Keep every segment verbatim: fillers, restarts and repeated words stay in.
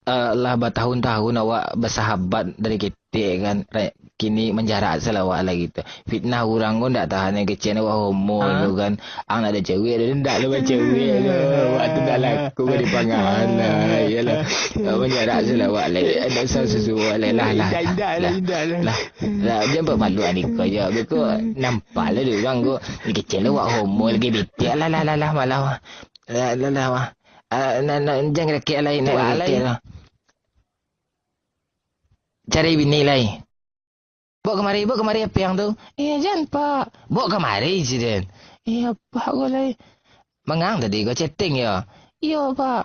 eh, lah batahun-tahun awak basahabat dari ketek kan. Re-, kini manjarak se lah awak lah gitu. Fitnah urang ko ndak tahan, nan kecek awak homo Ah. tu kan. Ang ndak ado cewek, ndak lah bacewek tu. Awak tu ndak laku ka dipangahan lah. Iyalah. Eh, manjarak se lah awak lah. Ndak usah susu awak lah. Lah, lah. Indak, indak lah, Lah. indak lah. Lah, lah, jan buek malu ni ko je. Beko nampak lah dek urang ko. Nan kecek lah awak homo, L G B T. Lah, lah, lah, lah, malah. Lah, lah, lah, wah. Ah, na, na, jan rakek lai, nak Buat rakek lai. lah. Cari bini lai. Bawa kamari, bawa kamari apiang tu. Eh, jan, Pak. Bawa kamari, si den. Eh, Pak, ko lai. Mangang tadi ko chatting yo? Iyo, Pak.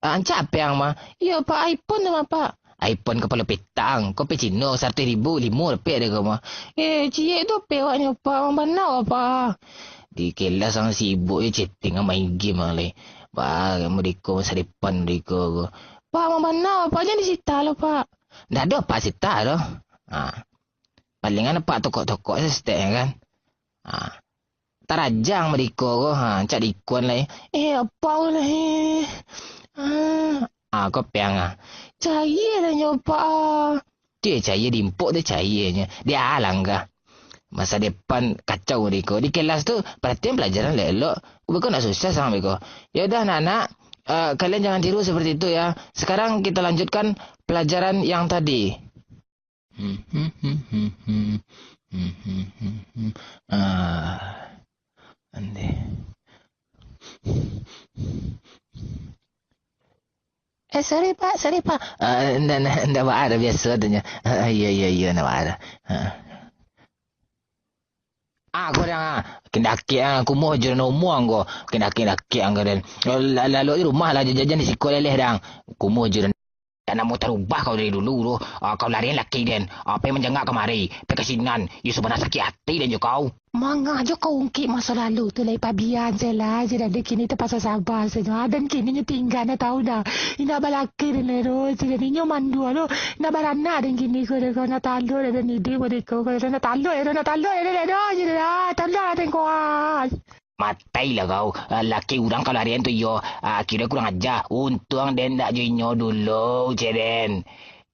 Ah, ancak apiang mah. Iyo, Pak, iPhone tu mah, Pak. iPhone kapalo pitang, kopi Cino saratuih ribu, limo dapek dek ko mah. Eh, ciek tu apiang awaknyo, Pak, mambana, Pak. Di kelas ang sibuk je chatting, ang main game ang lai. Bah, mudiko masa depan mudiko ko. Pak, mambana, Pak, jan disita lo, Pak. Ndak ado Pak sita doh. Ha. Palingan Pak tokok-tokok se setek, kan. Ha. Tarajang mudiko ko, ha, cak dikuan lai. Eh, Pak lai. Ha. Ah, ko piang ah. Cair lah nyo, Pak. Tu yo cair, diimpok tu cairnyo. Dia langkah. Masa depan kacau mudiko. Di kelas tu, perhatian pelajaran elok-elok. Beko nak susah sangat beko. Ya udah, anak-anak, eh, kalian jangan tiru seperti itu ya. Sekarang kita lanjutkan pelajaran yang tadi. Ah, ande. Eh, sorry, Pak, sorry, Pak. Ah, ndak, ndak, ndak baa doh, biaso tu nyo. Ah, iyo, iyo, iyo, ndak baa doh. Ah. Ah, ko dang, ah. Kendakek, ah, kumuh jo den omuang ko. Kendakek-kendakek ang ko den. La-, lalok di rumah lah, jajan di siko leleh dang. Kumuh jo den. Dak namo tarubah kau dari dulu tu. Ah, kau larian laki den. Ah, pai manjangak kamari, pai ka sinan. Iyo sabana sakik ati den jo kau. Manga jo kau ungkik maso lalu tu lai, pabian se lah, je den kini tapakso saba se nyo. Ah, den kini nyo tingga, nyo tau dah. Indak balaki den lai doh, je den inyo mandua lo. Indak baranak den kini ko, den ko, nyo talok den iduik mode ko, ko, nyo talok, nyo talok, nyo talok, je den, ah, talok den ko, ah. Matailah kau, ah, laki urang kalau harian tu iyo, ah, kiro kurang aja. Untuang den ndak jo inyo dulu, je den.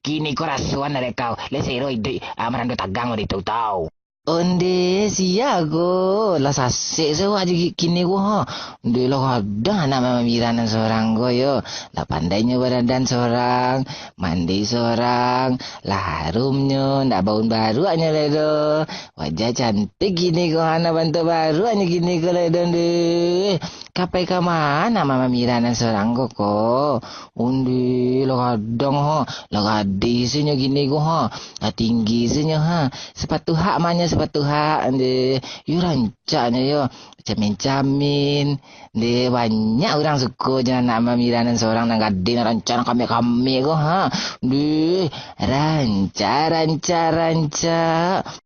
Kini ko rasuan dari kau, lai sero iduik, ah, marando tagang mode tu tau. Onde, sia ko, lah sasek se awak jo kini ko, ha. Onde lah gadang anak Mama Mira nan sorang ko yo. Lah pandai nyo badandan sorang, mandi sorang, lah harumnyo, ndak baun baruaknyo lai doh. Wajah cantik kini ko, anak bantuak baruaknyo kini ko lai doh, onde. Ka pai ka ma Mama Mira nan sorang ko, ko? Onde, lah gadang ha, lah gadih se nyo kini ko ha, lah tinggi se nyo ha. Sapatu hak ma nyo, sapatu hak, onde. Yo rancaknyo yo, camin-camin. Onde, banyak urang suko jo anak Mama Mira nan sorang, nan gadih, nan rancak, nan kameh-kameh ko ha. Onde, rancak, rancak, rancak.